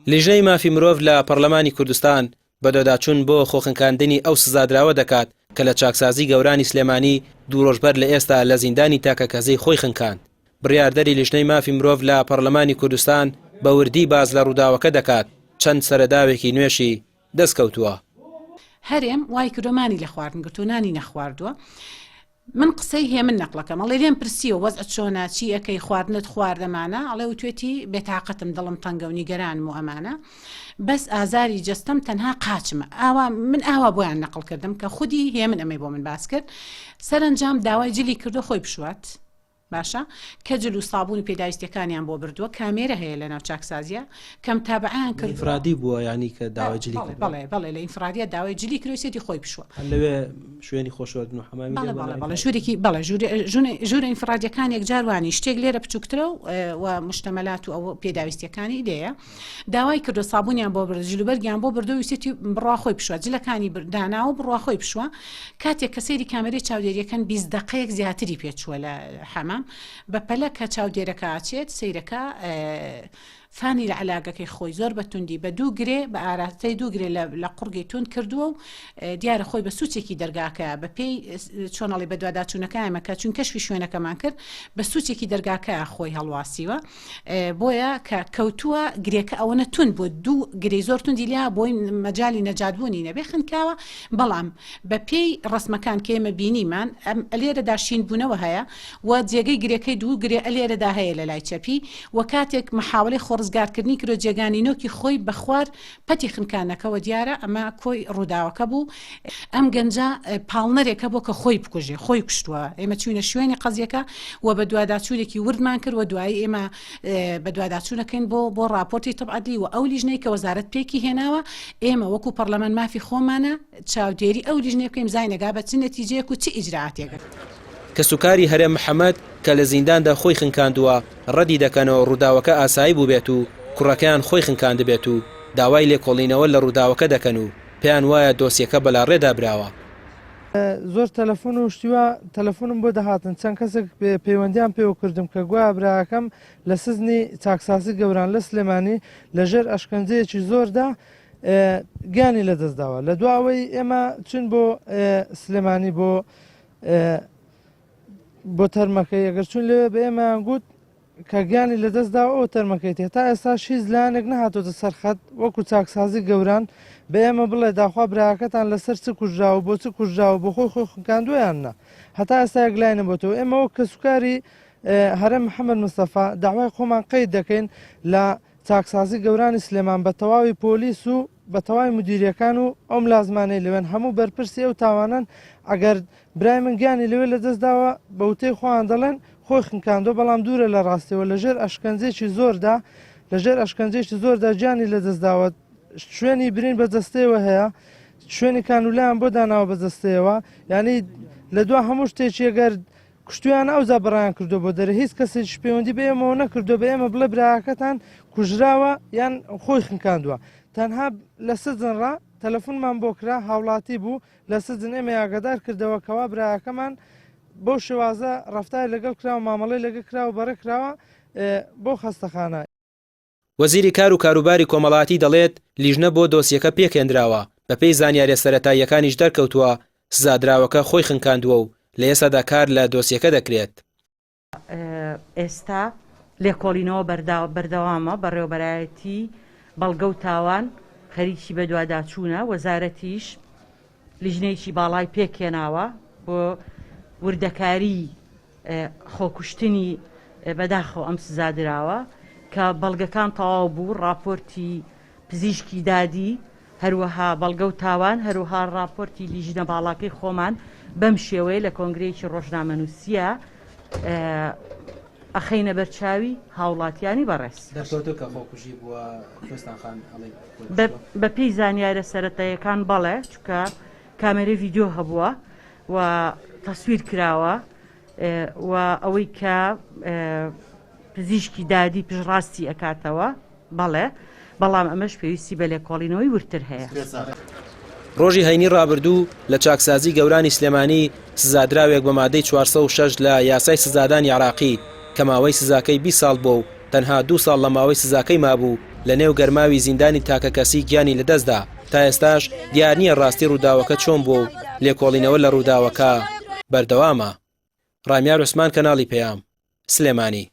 لیژنەی مافی مرۆڤ لە پەڕلەمانی کوردستان بەدواداچوون بۆ خۆخنکاندنی ئەو سزادراوە دەکات کە لە چاکسازی گەورانی سلێمانی دوو ڕۆژ بەر لە ئێستا لە زیندانی تاکەکەسی خۆی خنکاند. بڕیاردەری لیژنەی مافی مرۆڤ لە پەڕلەمانی کوردستان بە وردی باس لە ڕووداوەکە دەکات، چەند سەرەداوێکی نوێشی دەستکەوتووە. هەرێم وای کردوە مانی لە خواردن گرتوە نانی نەخواردوە من قسەی هێمن نەقڵەکەم ئەڵێ لێم پرسیوە وەزعت چۆنە چی ئەکەی خواردنت خوارد ئەمانە ئەڵێ وتوێتی بێتاقەتم دڵم تەنگە و نیگەرانم و ئەمانە بەس ئازاری جەستەم تەنها قاچمە ئاوا من ئاوا بۆیان نەقڵ کردم کە خودی هێمن ئەمەی بۆ من باس کرد سەرەنجام داوای جلی کردو خۆی بشوات باشە کە جل و سابوون و پێداویستیەکانیان بۆ بردووە کامێرە هەیە لە ناو چاکسازیە کە متابعەیان کردووە. ئینفرادی بووە یانی کە داوای جلی کردووە؟ بەڵێ بەڵێ لە ئینفرادیە داوای جلی کردووە سێتی خۆی بشوە. هەر لەوێ شوێنی خۆشۆردن و حەمامی بەڵێ بەڵێ بەڵێ ژوورێکی بەڵێ ژوورە ئینفرادیەکان یەکجار وانی شتێک لێرە بچووکترە و مشتەمەلات و ئەو پێداویستیەکانی لێیە داوای کردو سابونیان بۆ برد جلوبەرگیان بۆ بردو ویستی بڕوا خۆی بشوە جلەکانی داناوە بڕوا خۆی بشوە کاتێک کە سەیری کامێرەی چاودێریەکەن 20 دقەیەک زیاتری پێچووە لە حەمام بە پەلە کە چاودێرەکە ئاچێت سەیرەکە فانی لە عەلاگەکەی خۆی زۆر بە توندی بە دوو گرێ بە ئاراستەی دوو گرێ لە قوڕگی توند کردووە و دیارە خۆی بە سوچێکی دەرگاکە بە پێی چۆنەڵی بەدواداچوونەکە ئێمە کە چوون کەشفی شوێنەکەمان کرد بە سوچێکی دەرگاکە خۆی هەڵواسیوە بۆیە کە کەوتووە گرێکە ئەوەنە توند بوو دوو گرێی زۆر توندی لیا بۆی مەجالی نەجاتبوونی نەبێ خنکاوە بەڵام بە پێی ڕسمەکان کە ئێمە بینیمان ئەم لێرەدا شین بوونەوە هەیە و جێگەی گرێکەی دوو گرێ ئەلێرەدا هەیە لە لای چەپی و کاتێک مەحاوەلەی خۆڕزگارکردنی کرد و جێگانی نۆکی خۆی بە خوار پەتی خنکانەکەوە دیارە ئەمە کۆی ڕووداوەکە بوو. ئەم گەنجە پاڵنەرێکە بۆ کە خۆی بکوژێ، خۆی کوشتووە. ئێمە چووینە شوێنی قەزیەکە و بەدواداچوونێکی وردمان کرد و دوایی ئێمە بەدواداچوونەکەین بۆ بۆ ڕاپۆرتی طب عدلی و ئەو لیژنەی کە وەزارەت پێکی هێناوە ئێمە وەکو پەڕلەمان مافی خۆمانە چاودێری ئەو لیژنەیە بکەین بزانین ئەگا بە چ نەتیجەیەک و چ ئیجرائاتێک. کەسوکاری هەرێم محەمەد کە لە زینداندا خۆی خنکاندووە، ڕەدی دەکەنەوە ڕووداوەکە ئاسایی بووبێت و کوڕەکەیان خۆی خنکاندبێت و داوای لێکۆڵینەوە لە ڕووداوەکە دەکەن و پێیان وایە دۆسیەکە بەلاڕێدا براوە. زۆر تەلەفۆن و شتی وا تەلەفۆنم بۆ دەهاتن، چەند کەسێک پەیوەندیان پێوە کردم کە گوایە براکەم لە سجنی چاکسازی گەوران لە سلێمانی لە ژێر ئەشکەنجەیەکی زۆردا گیانی لەدەستداوە. لە دوا ئەوەی ئێمە چوین بۆ سلێمانی بۆ بۆ تەرمەکەی ئەگەر چوین لەوێ بە ئێمەیان گوت کە گیانی لەدەستداوە ئەو تەرمەکەیتی تا ئێستاش هیچ لایەنێک نەهاتۆتە سەر خەت وەکو چاکسازی گەوران بە ئێمە بڵێ داخوا براکەتان لەسەر چ کوژراوە بۆ چ کوژراوە بۆ خۆی خۆی خنکاندووە یان نا هەتا ئێستا یەکلای نەبۆتەوە ئێمە وەک کەسوکاری هەرێم محەممەد مستەفا داوای خۆمان قەید دەکەین لە چاکسازی گەورانی سلێمان بە تەواوی پۆلیس و بە تەواوی مدیریەکان و ئەو ملازمانەی لەوێن هەموو بەرپرسی ئەو تاوانەن ئەگەر برای من گیانی لەوێ لەدەست داوە بە وتەی خۆیان دەڵێن خۆی خنکاندوە بەڵام دوورە لە ڕاستیەوە لەژێر ئەشکەنجەیەکی زۆردا لەژێر ئەشکەنجەیەکی زۆردا گیانی لەدەست داوە شوێنی برین بە جەستەیەوە هەیە شوێنی کانولایان بۆ داناوە بە جەستەیەوە یعنی لە دوا هەموو شتێکی گەر کوشتویانە ئەوجا بڕیان کردو بۆ دەرێ هیچ کەسێکیش پەیوەندی بە ئێمەوە نەکردو بە ئێمە بڵێ براکەتان کوژراوە یان خۆی خنکاندووە تەنها لە سجن ڕا تەلەفونمان بۆ کرا هاوڵاتی بوو لە سجن ئێمەی ئاگادار کردەوە کەوا براکەمان بەو شێوازە ڕەفتاری لەگەڵ کراوە مامەڵەی لەگە کراوە بەڕێ کراوە بۆ خەستەخانە. وەزیری کار و کاروباری کۆمەڵایەتی دەڵێت، لیژنە بۆ دۆسیەکە پێکهێنراوە، بەپێی زانیارییە سەرەتاییەکانیش دەرکەوتووە سزادراوەکە خۆی خنکاندووە و لە ئێستادا کار لە دۆسیەکە دەکرێت. ئێستا لێکۆڵینەوە بەردەوامە، بەڕێوەبەرایەتی بەڵگە و تاوان خەریکی بەدواداچوونە، وەزارەتیش لیژنەیەکی باڵای پێکهێناوە بۆ وردەکاریی خۆکوشتنی بەداخەوە ئەم سزا دراوە کە بەڵگەکان تەواو بوو ڕاپۆرتی پزیشکی دادی هەروەها بەڵگە و تاوان هەروها ڕاپۆرتی لیژنە باڵاکەی خۆمان بەم شێوەیە لە کۆنگرەیەکی ڕۆژنامەنووسیە ئەخەینە بەرچاوی هاوڵاتیانی بەڕێز. دەرکەوتووە کە خۆکوژی بووە کوێستان خان ئەڵێی خۆی کوشتووە؟ بەپێی زانیارە سەرەتاییەکان بەڵێ، چونکە کامێرەی ڤیدیۆ هەبووە و تەسویر کراوە و ئەوەی کە پزیشکی دادی پشتڕاستی ئەکاتەوە بەڵێ، بەڵام ئەمەش پێویستی بە لێکۆڵینەوەی وردتر هەیە. ڕۆژی هەینی ڕابردوو لە چاکسازی گەورانی سلێمانی سزادراوێک بە مادەی 406 لە یاسای سزادانی عێراقی کە ماوەی سزاکەی 20 ساڵ بووە و تەنها دوو ساڵ لە ماوەی سزاکەی مابوو. لە نێو گەرماوی زیندانی تاکەکەسی گیانی لەدەستدا، تا ئێستاش دیار نییە ڕاستی ڕووداوەکە چۆن بووە و لێکۆڵینەوە لە ڕووداوەکە بەردەوامە. ڕامیار عوسمان کەناڵی پەیام، سلێمانی.